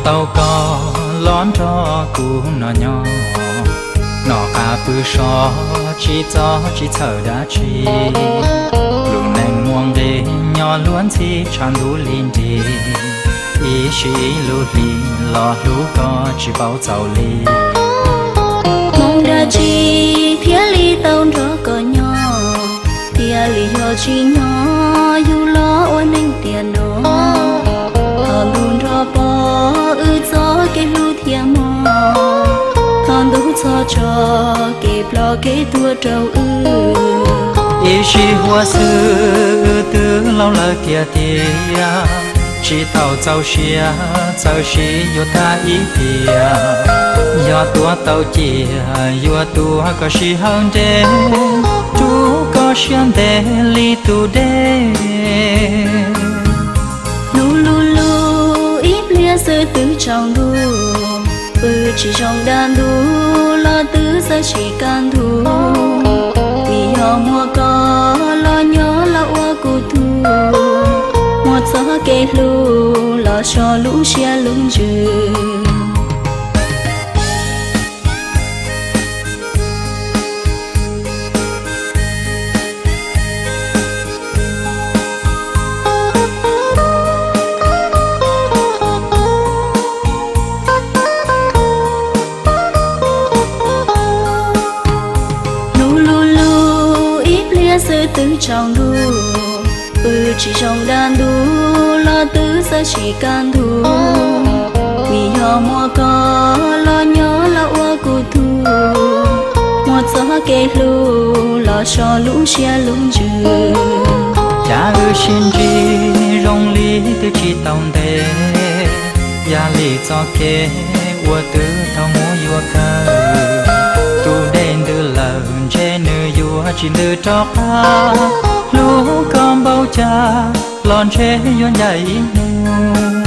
Tau koj los nrog kuv noj nyob, noj qab pw so, tsis txob tsis txhawj dab tsi. Lub neej muaj nqis nyob luag ntxhi tshav ntuj li nrig, ib sij ib lub hli los hlub koj tsis paub txaus li. Hmoob dab tsi thiaj li tau nrog koj nyob, thiaj li yog tsim nyog yug los ua neeg tiam no. Thaum ntuj nrog pom wb txoj kev hlub thiab mog, thaum ntuj txhos tso kev ploj kev tuag rau wb. Ib sij huam xwb wb twb laus lawm tiag tiag, tsis tau txaus siab txawm sim yuav tag ib tiam. Yog tuav tau cia yuav tuav kom sij hawm ntev, rub koj siab ntev li tus dej. Lub lub lub ib pliag xwb twb tsaus ntuj, pw tsis zoo dag ntug los twb txawj sim kaj ntug. Vim yog muaj koj los nyob los ua kuv tug, muaj txoj kev hlub los so lub siab lub ntsws. Lub lub lub ib pliag xwb twb tsaus ntuj, pw tsis zoo dag ntug los twb txawj sim kaj ntug. Vim yog muaj koj los nyob los ua kuv tug, muaj txoj kev hlub los so lub siab lub ntsws. Cas wb sib ntsib zoo li twb tsis tau ntev, yam li txoj kev uas twb tau muab yuav kawg. Tus dej ntws lawm ntshe nws yuav tsis ntws rov qab, hlub koj npaum cas los ntshe yuav ncaim ib hnub.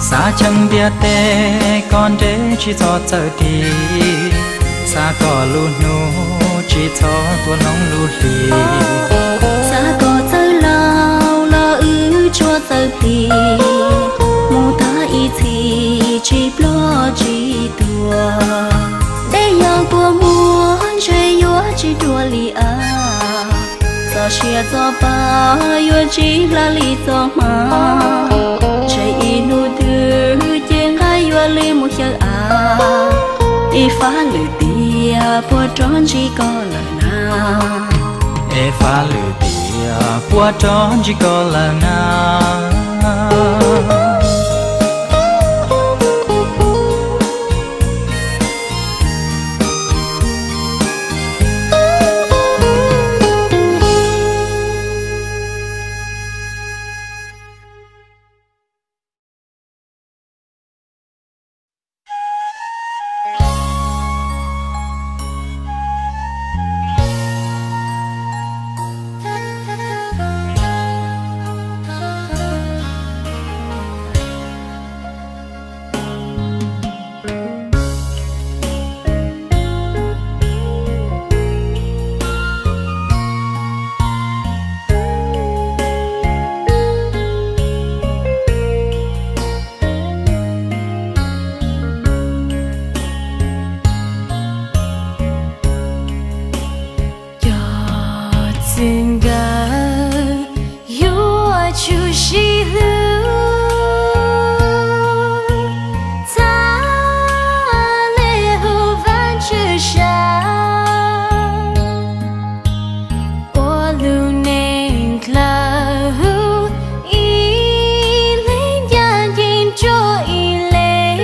Xav cheem ntiaj teb koj nres tsis txhob txawm tig, xav koj lub hnub tsis txhob tuaj hloov lub hli. Xav koj txawj laus los wb tsuas txawj plig, mus tag ib txhis tsis ploj tsis tuag. Dej yog kua muag ntshe yuav tsis dua li av, txoj sia txoj pa yuav tsis hla li txoj hma. Ntshe ib hnub twg ces nqaij yuav li mus xyaw av, ib fab lwm tiam puas rov ntsib koj lawm na. Ib fab lwm tiam puas rov ntsib koj lawm na. Cov txwj nkawm yuav tsum sib hlub, txhad li hu Vajtswv sab, ua lub neej dlawg hu ib leeg ncaj ncees rua ib leeg,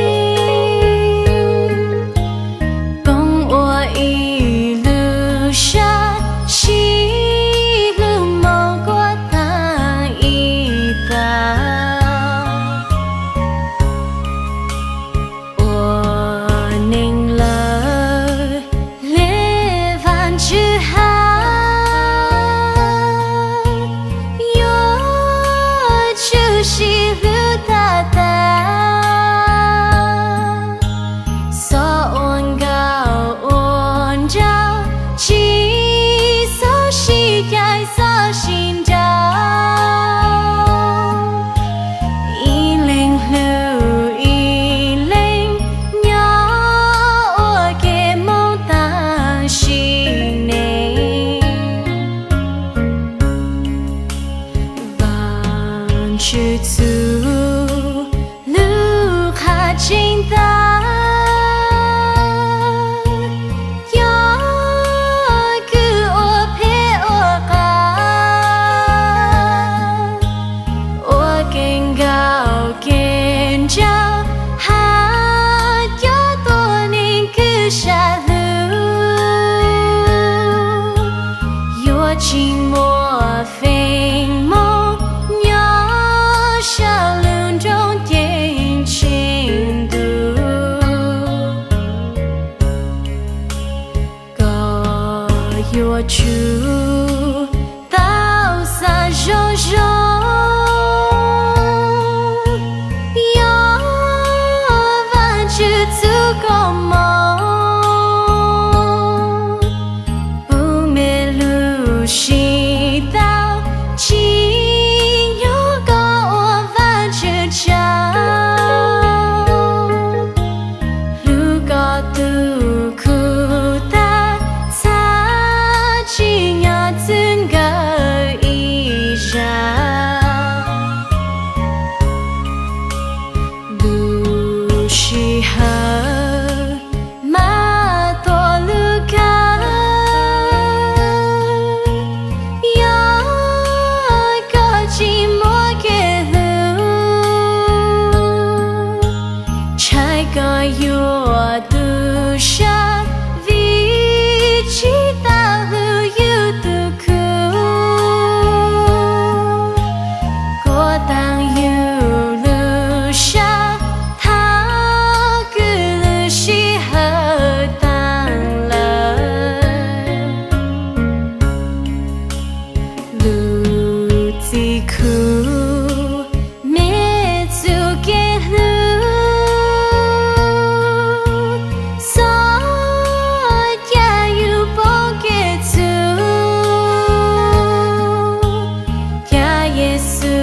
koom ua ib lub sab, sib hlub moog kuas taag ib taag. Ua neeg lawm le Vajtswv hab, yuav tsum sib hlub tag tag. Xob ua nkauj ua nraug, tsi xob sib caij xob sib nraug, ib leeg hlub ib Tswv Txuj lub qhab tseeb ntawd yog kws ua phem ua qas, ua kev nkaum kev ntsauv hab cov tuab neeg kws sam hlub, yuav tsis muaj feem mob nyob sab lub nroog ceeb tsheej ntuj. Koj yuav tsum tau xav zoo zoo, yog Vaajtswv txuj koob moov, puv me lub sij tau tsim nyog koj ua Vaajtswv tsaug, hlub koj tug khub tawg txhab tsim nyog txwv nkawd ib zag. Lub sij hawm mas tuaj lub kawg, yog koj tsis muaj kev hlub, ntshai koj yuav tu sab vim tsis tau hlub yus tug khub. Kuas taag yus lub sab thaum kws lub sij hawm taag lawm. Lub txiv khub me txuj kev hlub, txhob ca yus poob kev txwv. Ca Yexus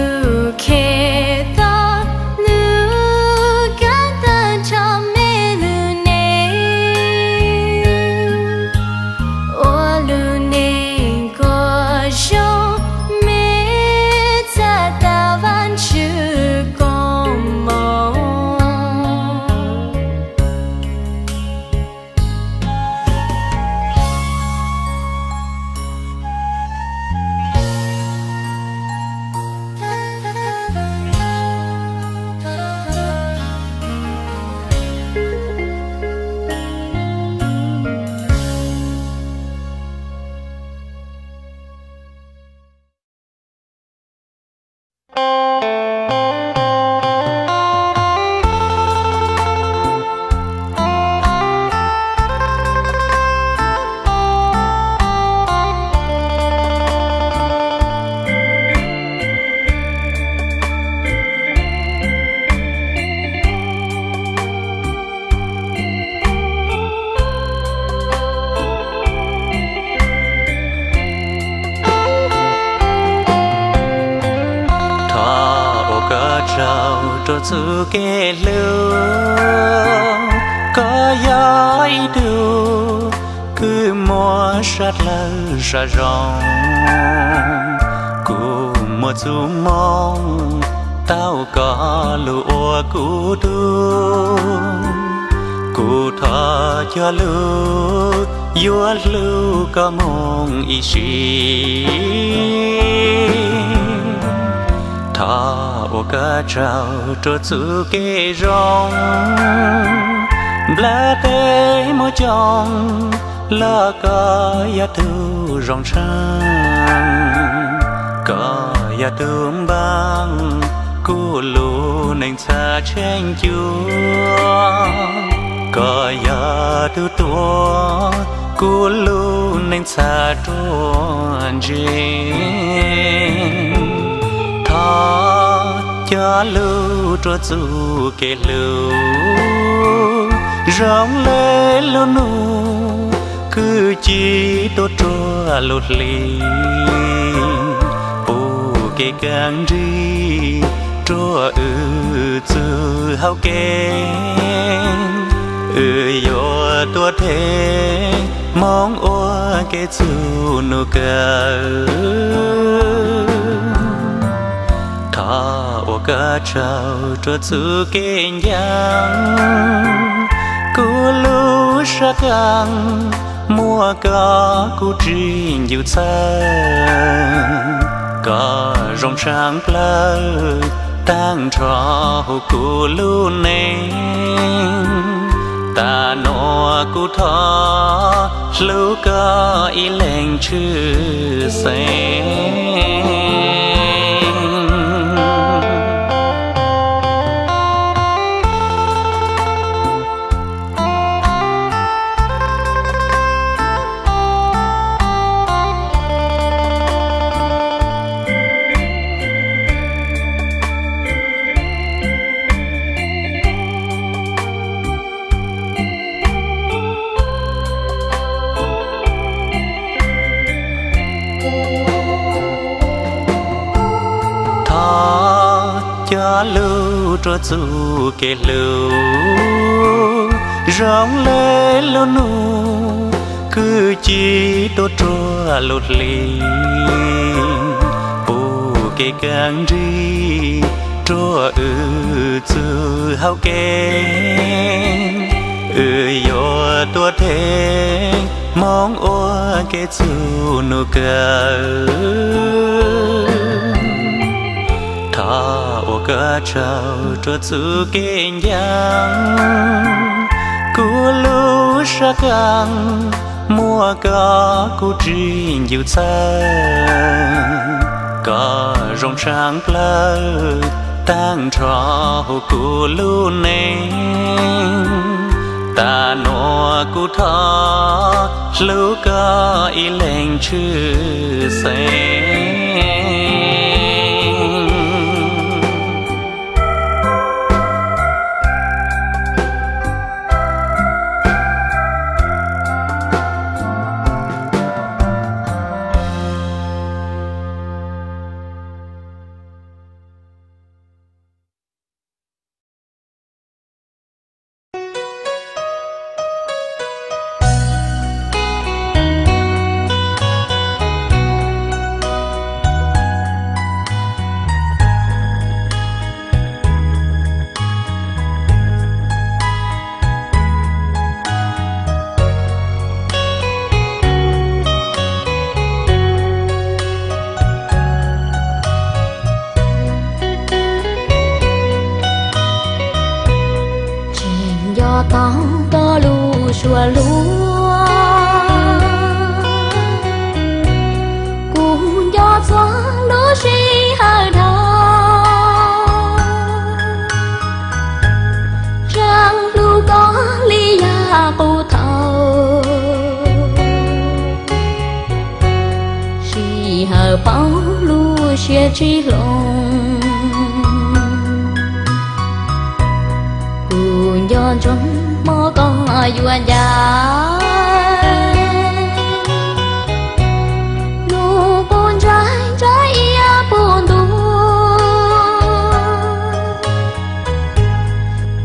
Khetos lub kab tawg nrho me lub neej, ua lub neej kuas zoo me txhaj tau Vaajtswv koob moov. Thov ua koj tsaug rua txuj kev hlub, koj yog ib tug kws muaj sab dlawg sab zoo. Kuv muaj txuj moo tau koj lug ua kuv tug, kuv thov cog lug yuav hlub koj moog ib sim. Thov ua koj tsaug rua txuj kev zoo, nplawg teb muaj coob los koj yog tug zoo tshaaj, koj yog tug npaaj kuv lub neej txhaj tsheej cuag, koj yog tug tuab kuv lub neej txhaj ruaj ntseg. Thov cog lug rua txuj kev hlub, zoo le lub nub kwv ci tuaj ruam lub hli, pub kev kaaj nrig rua wb txuj hauv kev, wb yuav tuaj them moog ua kev txug nub kawg. Thov Koj tsaug rua txuj kev ncaaj, kuv lub sab kaaj muaj koj kuv tsis ncu txhawj. Koj zoo tshaaj plawg taag nrho huv kuv lub neej, tas nuav kuv thov hlub koj ib leeg tshwj xeeb. Thov coj lug rua txuj kev hlub, zoo le lub nub kwj ci tuaj ruaj lub hli, pub kev kaaj nrig rua wb txuj hauv kev. Wb yuav tuaj theej hmoov ua ke txuj nub kawg. Thov ua koj tsaug rua txuj kev ncaaj, kuv lub sab kaaj muaj koj kuv tsis ncu txhawj. Koj zoo tshaaj plawg taag nrho huv kuv lub neej, tas nuav kuv thov hlub koj ib leeg tshwj xeeb. Tseem nco tau koj lub suab hlub, kuv nco txhua lub sij hawm dhau, tseem hlub koj li yam qub thaum. Sij hawm paub lub siab tsis hloov, kuv nco ntsoov hmo koj yuav ncaim, nub puv ntsaib ntsaib iab puv ntuj,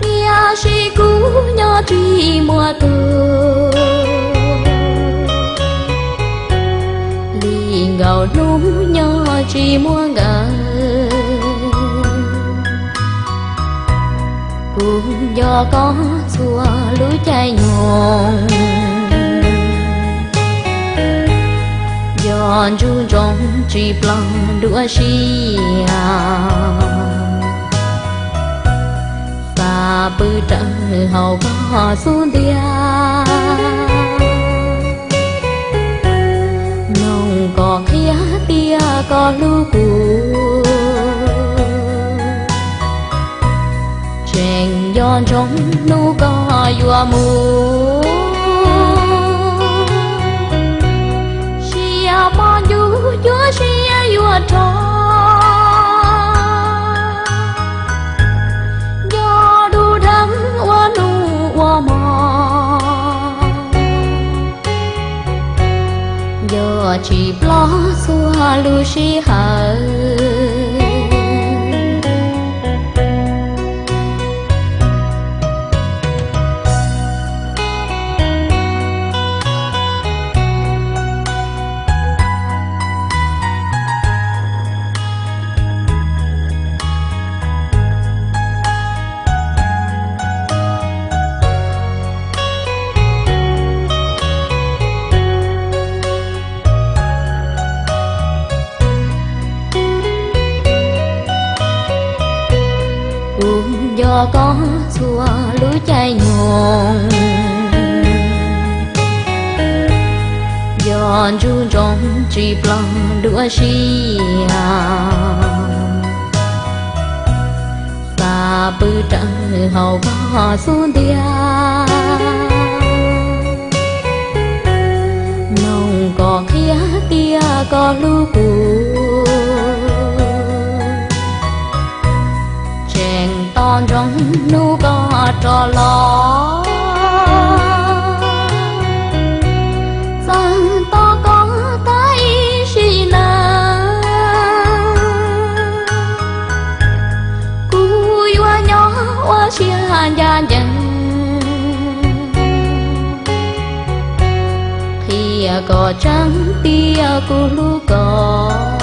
tiam sis kuv nyob tsis muaj koj, li nkaus hnub nyob tsis muaj nkawm. Kuv nco koj txhua lub caij nyoog, nco ntsuj ntsoov tsis ploj dua sij hawm, xav pw rawv hauv koj xub ntiag, mloog koj qhia tias koj hlub kuv. Tseem nco ntsoov hnub koj yuav mus, siab pom ncuj cuab siab yuav rog, nco dub dheev ua nub ua hmo, nco tsis ploj txhua lub sij hawm. Koj txhua lub caij nyoog, yog ntsuj ntsoov tsis ploj dua siab, xav pw rawv hauv koj xub ntiag, mloog koj qhia tias koj hlub kuv. Tseem tos ntsoov hnub koj rov los, txawm tos koj tag ib sim neej, kuv yuav nyob ua siab ncaj ncees, qhia kom tseeb tias kuv hlub koj.